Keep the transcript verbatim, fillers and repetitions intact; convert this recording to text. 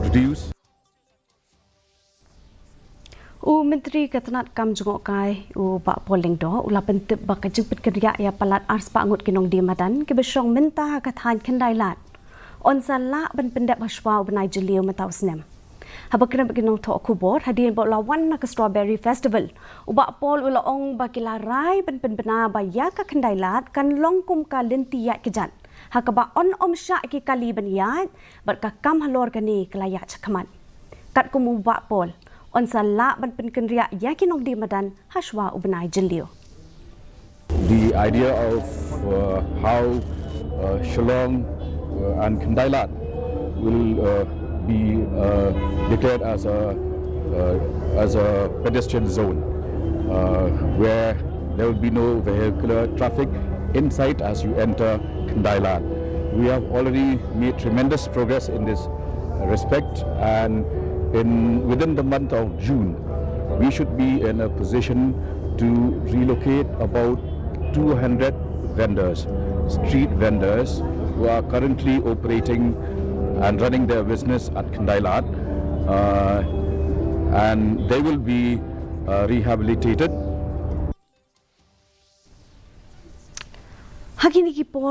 reduce. U Myntri ka tnat kam jngohkai u Bah Paul Lyngdoh u la pyntip ba ka jingpynkynriah ïa palat arspah ngut ki nongdie madan kiba shong mynta ha ka thaiñ Khyndailad yn sa lah ban pyndep hashwa u bnai Jylliew mynta u snem. Haba kren bad ki nongthoh khubor hadien ba u la wan na ka Strawberry Festival, u Bah Paul u la ong ba ki la rai ban pynbna ba ïa ka Khyndailad kan long kum ka lynti ïaid kjat ha kaba yn ym shah ki kali ban ïaid bad ka kam halor kane ka la ïaid shakhmat. Katkum u Bah Paul, yn sa lah ban pynkynriah ïa ki nongdie madan hashwa u bnai Jylliew. The idea of uh, how uh, Shillong uh, and Khyndailad will uh, be uh, declared as a uh, as a pedestrian zone uh, where there will be no vehicular traffic inside as you enter Khyndailad. We have already made tremendous progress in this respect, and in within the month of June, we should be in a position to relocate about two hundred vendors, street vendors, who are currently operating and running their business at Khyndailad, uh, and they will be uh, rehabilitated. Ha kine ki por